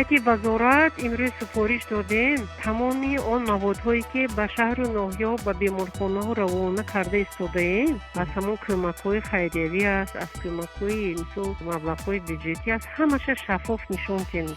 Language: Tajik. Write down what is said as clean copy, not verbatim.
ки вазорат имрӯз супориш додем, тамоми он маводҳое, ки ба шаҳру ноҳияҳо, ба беморхонаҳо равона карда истодаем, аз ҳамон кӯмакҳои хайриявӣ аст, аз кӯмакҳои, мисол, маблағҳои бюҷетӣ аст, ҳамаша шаффоф нишон диҳем.